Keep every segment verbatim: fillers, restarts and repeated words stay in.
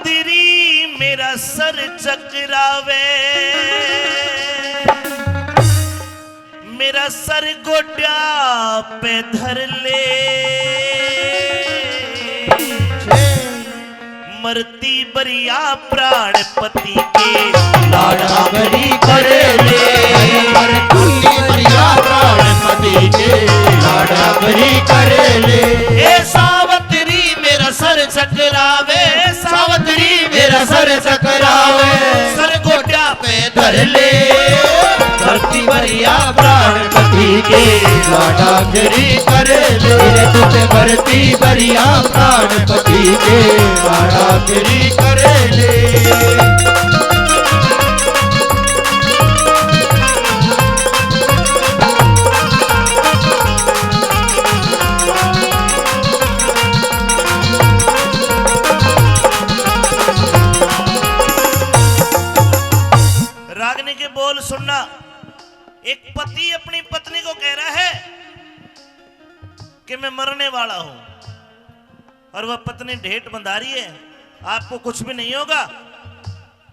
तेरी मेरा सर चकरावे, मेरा सर गोड्या पे धर ले। मरती बरिया प्राण पति के, लाडा भरी कर ले। मरती बरिया प्राण पति के, लाडा भरी कर ले। ए सावतरी मेरा सर चकरावे, सावतरी मेरा सर चकरावे, सर गोड्या पे धर ले। धरती भरिया प्राण पति के, लाडा भरी कर ले। तुझे भरती भरिया प्राण पति के, लाडा भरी कर ले। रागनी के बोल सुनना। एक पति अपनी पत्नी को कह रहा है कि मैं मरने वाला हूं, और वह पत्नी ढेठ बंधा रही है, आपको कुछ भी नहीं होगा।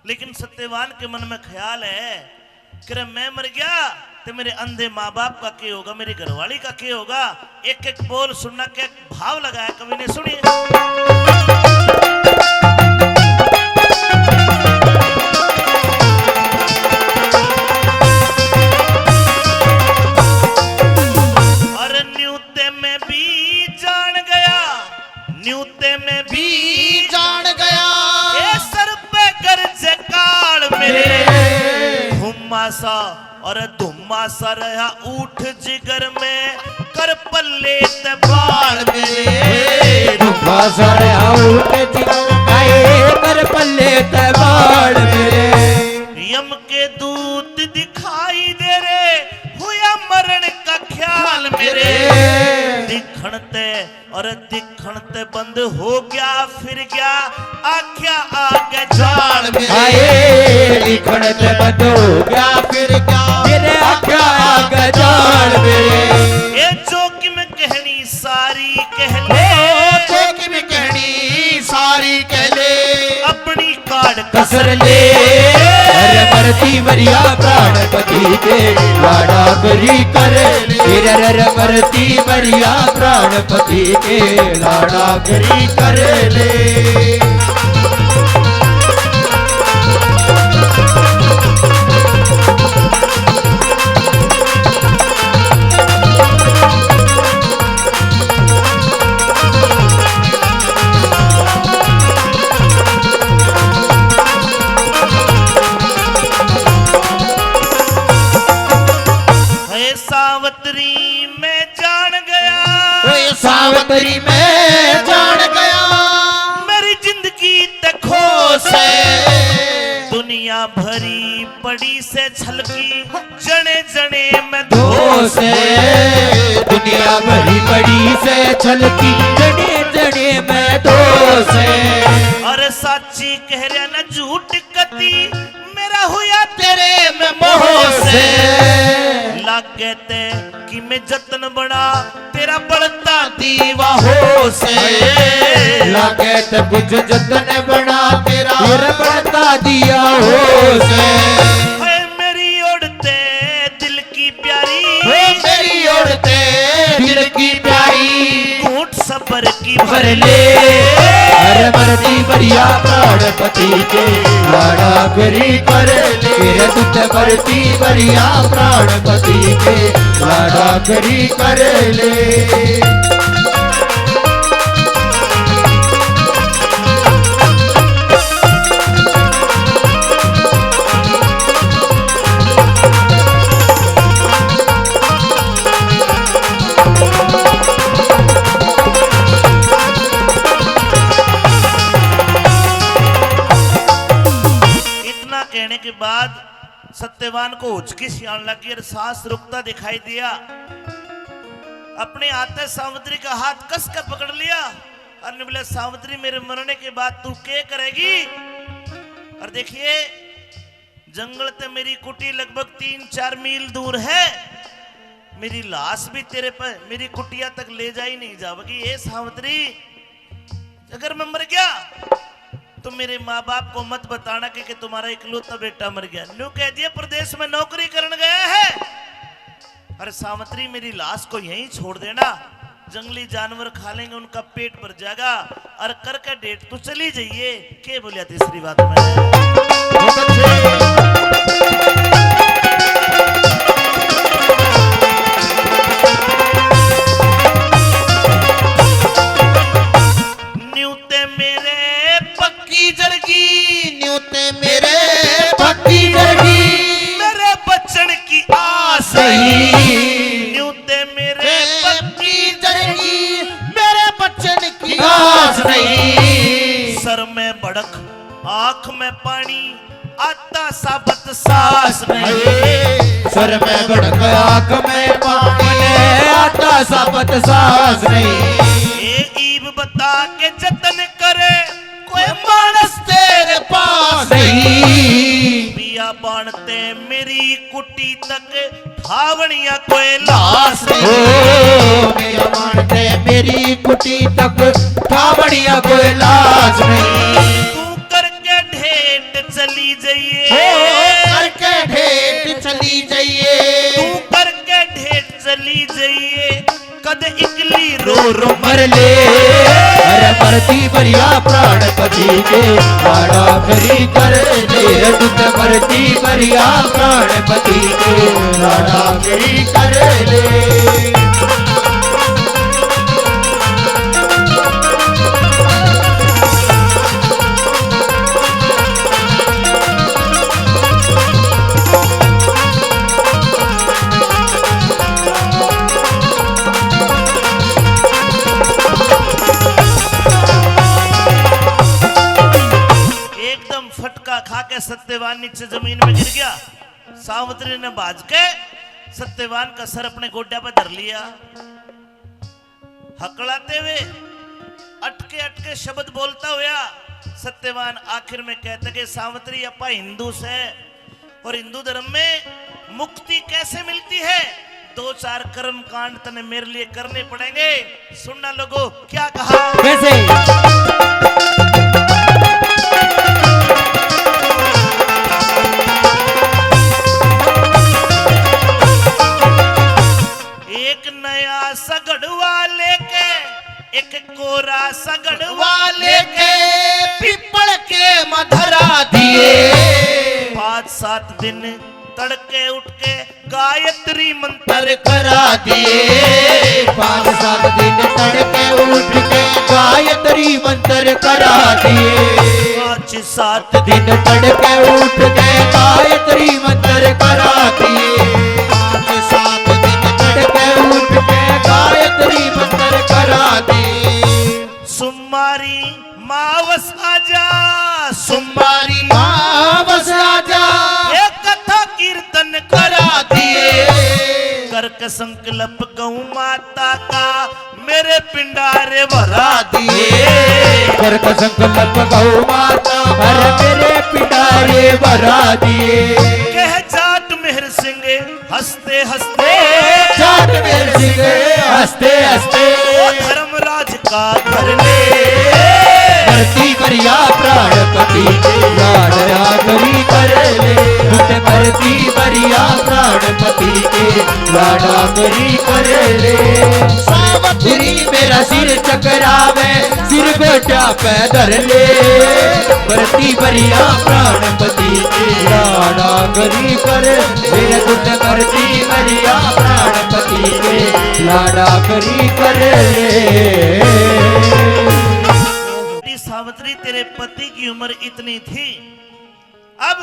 लेकिन सत्यवान के मन में ख्याल है कि रे, मैं मर गया तो मेरे अंधे माँ बाप का के होगा, मेरी घरवाली का के होगा। एक एक बोल सुनना, के भाव लगाया कवि ने, सुनिए। और न्यू ते मैं भी जान गया, न्यू ते मैं भी जान गया। ए सर पे गरजे काल मेरे, मेरे। घुमासा और धुमासा रहा ऊठ जिगर में, कर पल्ले ते बाल मेरे। घुमासा रहा ऊठ जिगर, आए कर पल्ले ते बाल मेरे। यम के दूत दिखाई दे रे, हुआ मरण का ख्याल मेरे। दिखण ते और दिखण ते बंद हो गया, फिर गया आख्या आगे जाल मेरे। हाय, दिखण ते बंद हो गया, फिर गया, फिर आख्या आगे जाल मेरे। ए जोखिम कहनी सारी कह ले। ओ जोखिम कहनी सारी कह ले। अपनी काट कसर ले। अरे मरती मरिया प्राण पति के, लाडा भरी कर ले। अरे मरती मरिया प्राण पति के, लाडा भरी कर ले। हे सावतरी मैं जान गया। ओए सावतरी मैं जान गया। मेरी जिंदगी ते खो से। दुनिया भरी पड़ी से छलकी, जने जने में धो से। दुनिया भरी पड़ी से छलकी, जने जने में धो से। और साची कह रहा ना झूठ कती, मेरा हुआ तेरे में मोह से। लागे ते कि मैं जतन बना, तेरा बढ़ता दीवा हो से। लागे ते कुछ जतन बना, तेरा, तेरा बढ़ता दिया हो से। हाय मेरी ओढ़ते दिल की प्यारी, ओ मेरी ओढ़ते दिल की प्यारी। घूट सबर की भर ले। अरे मरती मरिया प्राण पति के, लाडा करी कर ले। तेरे दुख मरती मरिया प्राण पति के, लाडा करी कर ले। इतना कहने के बाद सत्यवान को हुचकी सी आन लगी और सांस रुकता दिखाई दिया। अपने हाथ से सावित्री का हाथ कस कर पकड़ लिया और ने बोला, "सावित्री, मेरे मरने के बाद तू के करेगी?" और देखिए, जंगल ते मेरी कुटी लगभग तीन चार मील दूर है। मेरी लाश भी तेरे पे, मेरी कुटिया तक ले जाई नहीं जावेगी। ए सावित्री, अगर मैं मर गया तो मेरे माँ बाप को मत बताना कि, कि तुम्हारा इकलौता बेटा मर गया। न्यू कह दिए, प्रदेश में नौकरी करने गया है। अरे सावित्री, मेरी लाश को यहीं छोड़ देना, जंगली जानवर खा लेंगे, उनका पेट भर जाएगा। और करके डेट तू चली जाइए। के बोलिया तीसरी बात में? बहुत अच्छे। न्यू ते मेरे पक्की जरगी, न्यू ते मेरे पक्की जरगी, मेरे बचन की आस नहीं। न्यू ते मेरे पक्की जरगी, मेरे बचन की आस नहीं। सर में भड़क, आंख में पानी, आता साबत सास नहीं। सर में भड़क, आंख में पानी, आता साबत सास नहीं। ए ईब बता के जतन करे, कोई मानस तेरे पास नहीं। बियाबान ते मेरी कुटी तक ठावणिया कोई लाश नहीं। ओ, बियाबान ते मेरी कुटी तक ठावणिया कोई लाश नहीं। तू करके ढेट चली जाइए। ओ, करके ढेट चली जाइए। तू करके ढेट चली जाइए। कद इकली रो रो मर ले। अरे मरती बरिया प्राण पति के लाड़ा करी कर ले। तू तो मरती बरिया प्राण पति के लाड़ा करी कर ले। एकदम फटका खा के सत्यवान नीचे जमीन में गिर गया। सावित्री ने भाज के सत्यवान का सर अपने गोड्या पे धर लिया। हकलाते हुए अटके अटके शब्द बोलता हुआ सत्यवान आखिर में कहते कि सावित्री, आपा हिंदू से, और हिंदू धर्म में मुक्ति कैसे मिलती है? दो चार कर्म कांड तने मेरे लिए करने पड़ेंगे। सुनना लोगो, क्या कहा? कैसे? एक नया सगड़वा लेके, एक कोरा सगड़वा लेके पीपल के मधरा दिए। पाँच सात दिन तड़के उठ के गायत्री मंत्र करा दिए। पाँच सात दिन तड़के उठ के गायत्री मंत्र करा दिए। पाँच सात दिन तड़के उठ के गायत्री मंत्र करा दिए। पाँच सात दिन तड़के उठ के गायत्री मंत्र करा दिए। सुमारी मावस आजा, सुमारी मावस आजा, ये कथा कीर्तन करा दिए। करके संकल्प गौ माता का मेरे पिंडारे भरा दिए। करके संकल्प गौ माता, अरे मेरे पिंडारे भरा दिए। कह जाट मेहर सिंह हंसते हंसते, जाट मेहर सिंह हंसते हंसते, ओ धर्मराज का घर ले। मरती बरिया प्राणपति के लाड़ा करी कर ले। उठ मरती बरिया प्राणपति के लाड़ा करी कर ले। सावित्री मेरा सिर चकरावे, सिर गोटा पे धर ले। मरती बरिया प्राणपति के लाड़ा करी कर ले। मेरे गुट मरती बरिया प्राणपति के लाड़ा करी कर ले। सावित्री, तेरे पति की उम्र इतनी थी, अब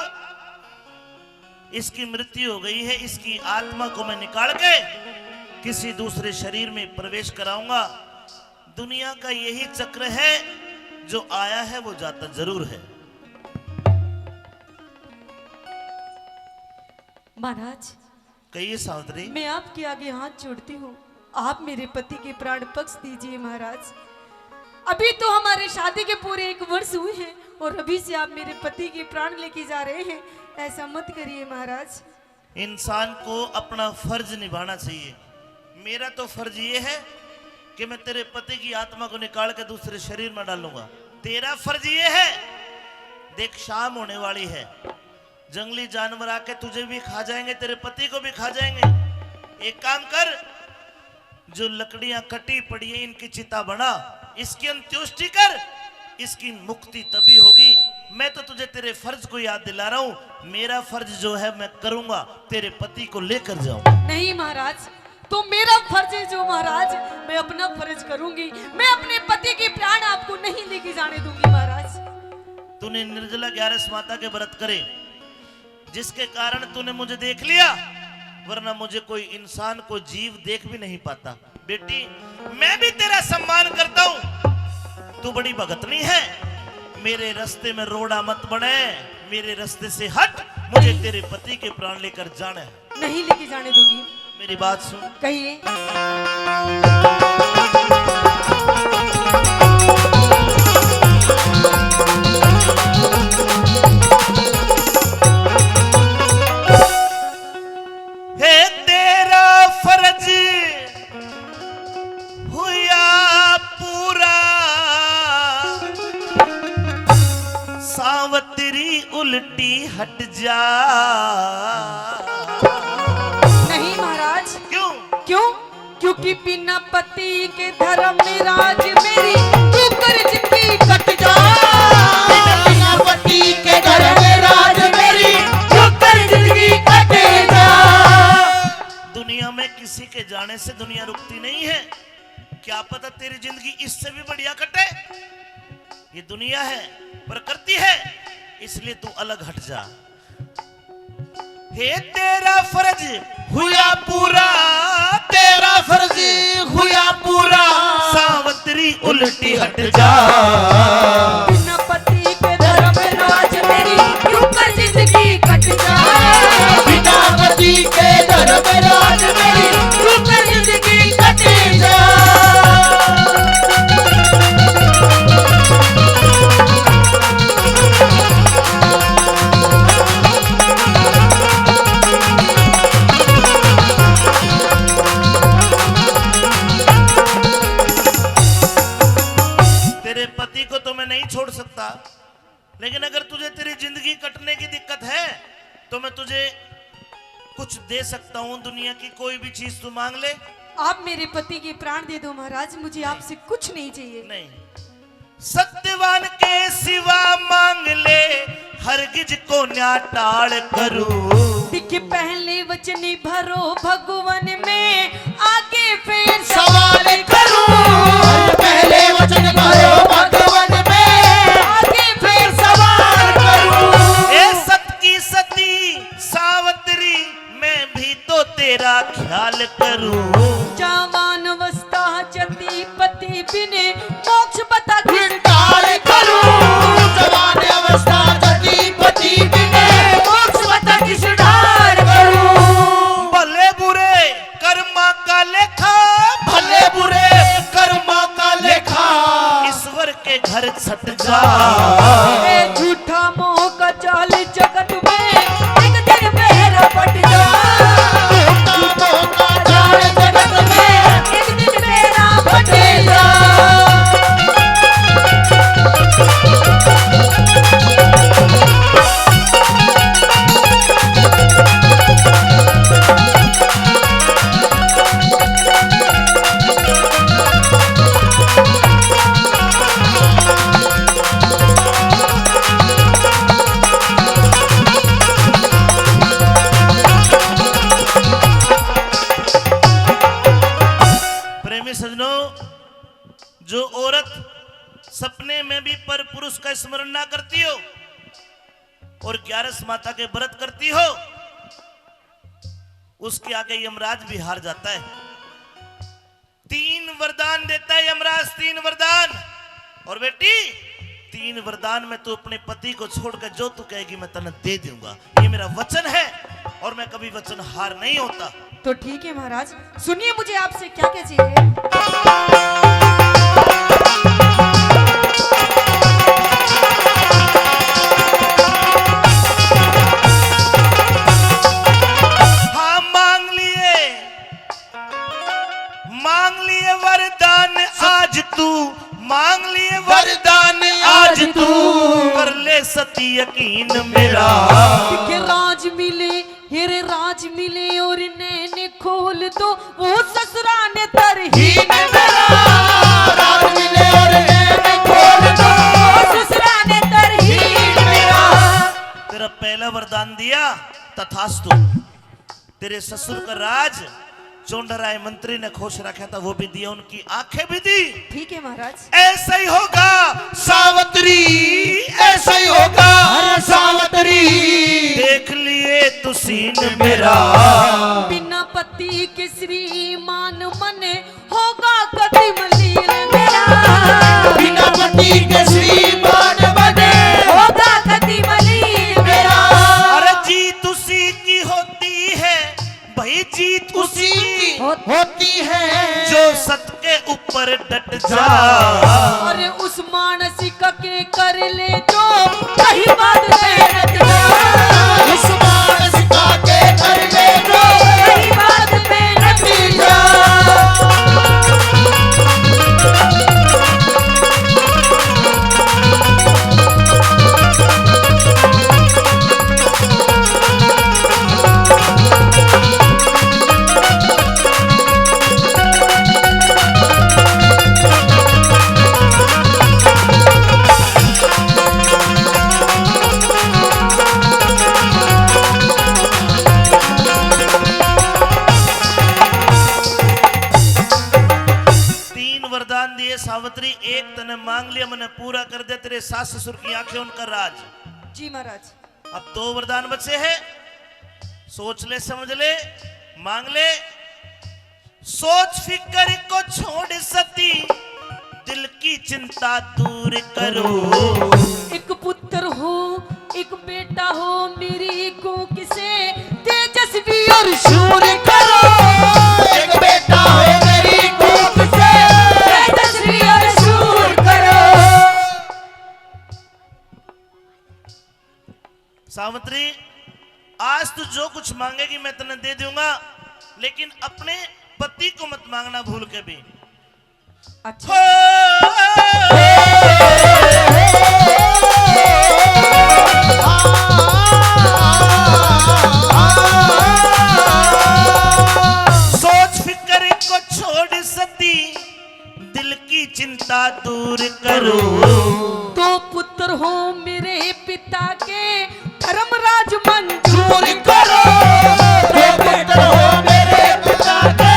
इसकी मृत्यु हो गई है, इसकी आत्मा को मैं निकाल के किसी दूसरे शरीर में प्रवेश कराऊंगा। दुनिया का यही चक्र है, जो आया है वो जाता जरूर है। महाराज, कहिए सावित्री। मैं आपके आगे हाथ जोड़ती हूँ, आप मेरे पति के प्राण बख्श दीजिए महाराज। अभी तो हमारे शादी के पूरे एक वर्ष हुए हैं और अभी से आप मेरे पति के प्राण लेके जा रहे हैं, ऐसा मत करिए महाराज। इंसान को अपना फर्ज निभाना चाहिए। मेरा तो फर्ज ये है कि मैं तेरे पति की आत्मा को निकाल के दूसरे शरीर में डालूंगा। तेरा फर्ज ये है देख, शाम होने वाली है, जंगली जानवर आके तुझे भी खा जाएंगे, तेरे पति को भी खा जाएंगे। एक काम कर, जो लकड़ियां कटी पड़ी है, इनकी चिता बना, इसकी अंत्योष्टि कर, इसकी मुक्ति तभी होगी। मैं तो तुझे तेरे फर्ज को याद दिला रहा हूं, मेरा फर्ज जो है मैं करूंगा, तेरे पति को लेकर जाऊंगा। नहीं महाराज, तो मेरा फर्ज है जो महाराज, मैं अपना फर्ज करूंगी। मैं अपने पति के प्राण आपको नहीं लेके जाने दूंगी महाराज। तूने निर्जला ग्यारस माता के व्रत करे, जिसके कारण तूने मुझे देख लिया, वरना मुझे कोई इंसान, कोई जीव देख भी नहीं पाता। बेटी, मैं भी तेरा सम्मान करता हूँ, तू बड़ी भगतनी है, मेरे रास्ते में रोड़ा मत बने, मेरे रास्ते से हट, मुझे तेरे पति के प्राण लेकर जाना है। नहीं लेके जाने दूंगी। मेरी बात सुन। कहिए। हे तेरा फर्ज हुआ पूरा, सावतरी उल्टी हट जा। नहीं महाराज। क्यों? क्यों? क्योंकि बिना पति के धर्मराज मेरी ठोकर जिंदगी कट जा। बिना पति के धर्मराज मेरी ठोकर जिंदगी कट जा। दुनिया में किसी के जाने से दुनिया रुकती नहीं है। क्या पता तेरी जिंदगी इससे भी बढ़िया कटे। ये दुनिया है, प्रकृति है, इसलिए तू अलग हट जा। हे तेरा फर्ज हुआ पूरा, तेरा फर्ज हुआ पूरा, सावतरी उल्टी हट जा। बिना पति के धर्मराज मेरी ठोकर जिंदगी कट जा। बिना पति के धर्मराज मेरी ठोकर जिंदगी कट जा। तेरे पति को तो मैं नहीं छोड़ सकता, लेकिन अगर तुझे तेरी जिंदगी कटने की दिक्कत है तो मैं तुझे कुछ दे सकता हूँ। दुनिया की कोई भी चीज तू मांग ले। आप मेरे पति के प्राण दे दो महाराज, मुझे आपसे कुछ नहीं चाहिए। नहीं, सत्यवान के सिवा मांग ले, हरगिज को न्या टाल करूं। दिखे पहले वचन भरो भगवन में, आगे फिर सवाल करूं। पहले वचन भरो भगवन में, आगे फिर सवाल करूं। ए सत की सती सावतरी, मैं भी तो तेरा ख्याल करूं। जवान अवस्था जती पति बिने, मोक्ष बता किस ढाल करूं। जवान अवस्था जती पति बिने, मोक्ष बता किस ढाल करूं। भले बुरे कर्मा का लेखा, भले बुरे कर्मा का लेखा, ईश्वर के घर छट जा। ए झूठा मोह का जाल जगत में, एक दिन बेरा पट जा। झूठा मोह का जाल जगत में, एक दिन बेरा पट जा। प्रेमी सजनों, जो औरत सपने में भी पर पुरुष का स्मरण ना करती हो और ग्यारस माता के व्रत करती हो, उसके आगे यमराज भी हार जाता है। तीन वरदान देता है यमराज, तीन वरदान। और बेटी, तीन वरदान में तू अपने पति को छोड़कर जो तू कहेगी, मैं तन्ने दे दूंगा। ये मेरा वचन है और मैं कभी वचन हार नहीं होता। तो ठीक है महाराज, सुनिए मुझे आपसे क्या क्या चाहिए। हाँ, मांग लिए, मांग लिए वरदान आज तू, मांग लिए वरदान आज तू, कर ले सती यकीन मेरा। के राज मिले, हेरे राज मिले और नैन खोल दो, वो ससुरा ने तरहीन मेरा। राज मिले और नैन खोल दो, वो ससुरा ने तरहीन मेरा। तेरा पहला वरदान दिया, तथास्तु। तेरे ससुर का राज चोंडा राय मंत्री ने खुश रखा था, वो भी दिया, उनकी आंखें भी दी। ठीक है महाराज। ऐसा ही होगा सावित्री, ऐसा ही होगा। अरे सावित्री। देख लिए तुसीन मेरा। बिना पति के श्रीमान मने होगा कदी मलीन मेरा। बिना पति के श्रीमान मने होगा कदी मलीन मेरा। अरे जीत उसी की होती है भाई, जीत उसी की हो- होती है। जो सत के ऊपर डट जा। अरे उस मानस का के कर ले जो कहीं बात मेहनत जा। उस मानस का के कर ले जो कहीं बात मेहनत जा। तीन वरदान दिए सावित्री, एक तने मांग लिया, मैंने पूरा कर दिया। तेरे सास ससुर की आंखें, उनका राज। जी महाराज। अब दो वरदान बचे हैं, सोच ले, समझ ले, मांग ले। सोच फिकर को छोड़ सती, दिल की चिंता दूर करो। एक पुत्र हो, एक बेटा हो मेरी कोख से, तेजस्वी और शूर करो। एक बेटा हो मेरी कोख से, तेजस्वी और शूर करो। सावित्री, आज तू जो कुछ मांगेगी मैं तन्ने दे दूंगा, लेकिन अपने पति को मत मांगना भूल के भी। अच्छा। हो। सोच फिकर को छोड़ सती, दिल की चिंता दूर करो। दो पुत्र हो मेरे पिता के, धर्मराज मंजूर करो। दो पुत्र हो मेरे पिता के,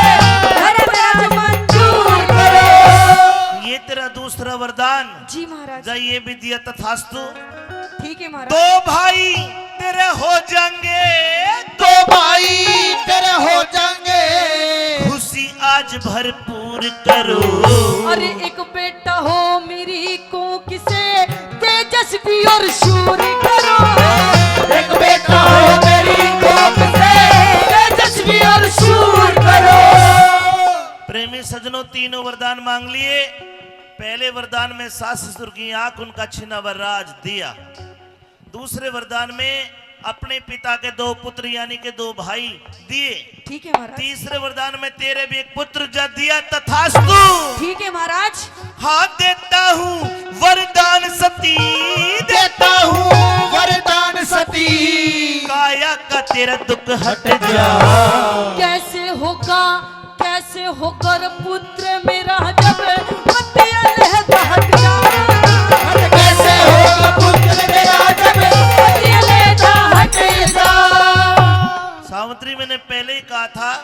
धर्मराज मंजूर करो। ये तेरा दूसरा वरदान। जी महाराज। जा, ये भी दिया, तथास्तु। ठीक है महाराज। दो भाई तेरे हो जाएंगे, दो भाई तेरे हो जाएंगे, खुशी आज भरपूर करो। अरे एक बेटा हो मेरी कोख से, तेजस्वी और शूर करो। एक बेटा हो मेरी कोख से, तेजस्वी और शूर करो। प्रेमी सज्जनों, तीनों वरदान मांग लिए। पहले वरदान में सास ससुर की आंख, उनका छिना हुआ राज दिया। दूसरे वरदान में अपने पिता के दो पुत्र यानी के दो भाई दिए। ठीक है महाराज। तीसरे वरदान में तेरे भी एक पुत्र जा दिया, तथास्तु। ठीक है महाराज। हाँ, देता हूँ वरदान सती, देता हूँ वरदान सती, काया का तेरा दुख हट जा। कैसे होगा, कैसे होगा रे पुत्र मेरा जब पति अलहदा हट जा। अरे कैसे होगा पुत्र मेरा जब पति अलहदा हट जा। सावित्री, मैंने पहले ही कहा था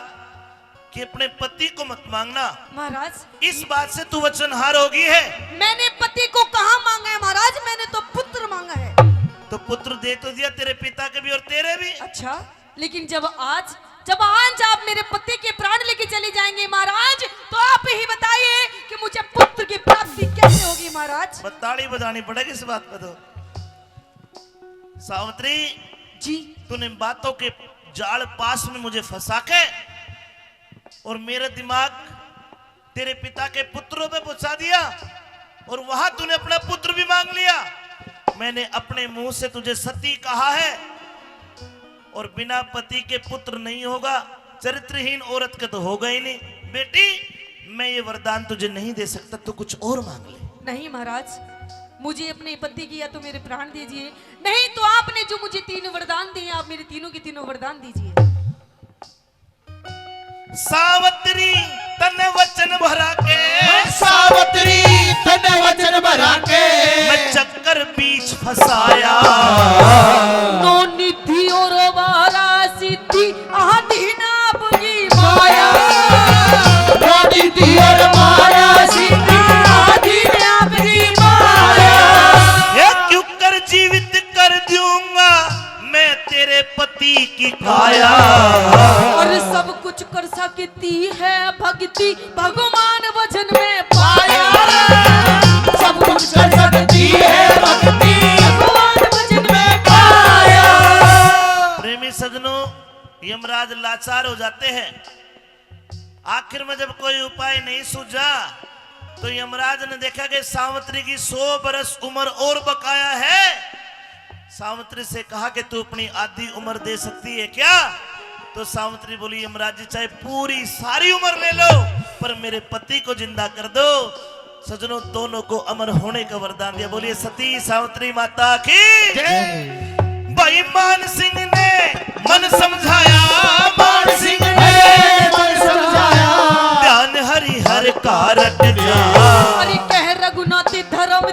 कि अपने पति को मत मांगना। महाराज। इस बात से तू वचनहार हो गई है। मैंने पति को कहाँ मांगा है महाराज, मैंने तो पुत्र मांगा है। तो पुत्र दे तो दिया तेरे पिता के भी और तेरे भी। अच्छा, लेकिन जब आज, जब आज आप मेरे पति के प्राण लेके चले जाएंगे महाराज, तो आप ही बताइए कि मुझे पुत्र की प्राप्ति कैसे होगी महाराज? बस ताली बजानी पड़ेगी इस बात पे तो। सावित्री, जी। तूने बातों के जाल पास में मुझे फंसा के और मेरा दिमाग तेरे पिता के पुत्रों पे पहुंचा दिया और वहां तूने अपना पुत्र भी मांग लिया। मैंने अपने मुंह से तुझे सती कहा है और बिना पति के पुत्र नहीं होगा, चरित्रहीन औरत का तो होगा ही नहीं। बेटी, मैं ये वरदान तुझे नहीं दे सकता, तू कुछ और मांग ले। नहीं महाराज, मुझे अपने पति की या तो मेरे प्राण दीजिए, नहीं तो आपने जो मुझे तीन वरदान दिए, आप मेरे तीनों के तीनों वरदान दीजिए। सावित्री तन्ने वचन भरा के, सावित्री तन्ने वचन भरा के, मैं चक्कर बीच फंसाया। नौ निधि और बारह सिद्धि अधीन आपकी माया। नौ निधि और बारह सिद्धि अधीन आपकी माया। ये क्यों कर जीवित कर दूंगा मैं तेरे पति की काया। और सब कुछ कर सकती है भक्ति, भगवान वचन में पाया। सब कुछ कर सकती है भक्ति, भगवान वचन में पाया। प्रेमी सजनों, यमराज लाचार हो जाते हैं। आखिर में जब कोई उपाय नहीं सूझा, तो यमराज ने देखा कि सावित्री की सौ बरस उम्र और बकाया है। सावित्री से कहा कि तू अपनी आधी उम्र दे सकती है क्या? तो सावित्री बोली, यमराज जी, चाहे पूरी सारी उम्र ले लो, पर मेरे पति को जिंदा कर दो। सजनों, दोनों को अमर होने का वरदान दिया। बोलिए सती सावित्री माता की जय। भाई मान सिंह ने मन समझाया, मान सिंह ने मन समझाया। ध्यान हरि हर का रट जा। हरि कह रघुनाथ धर्म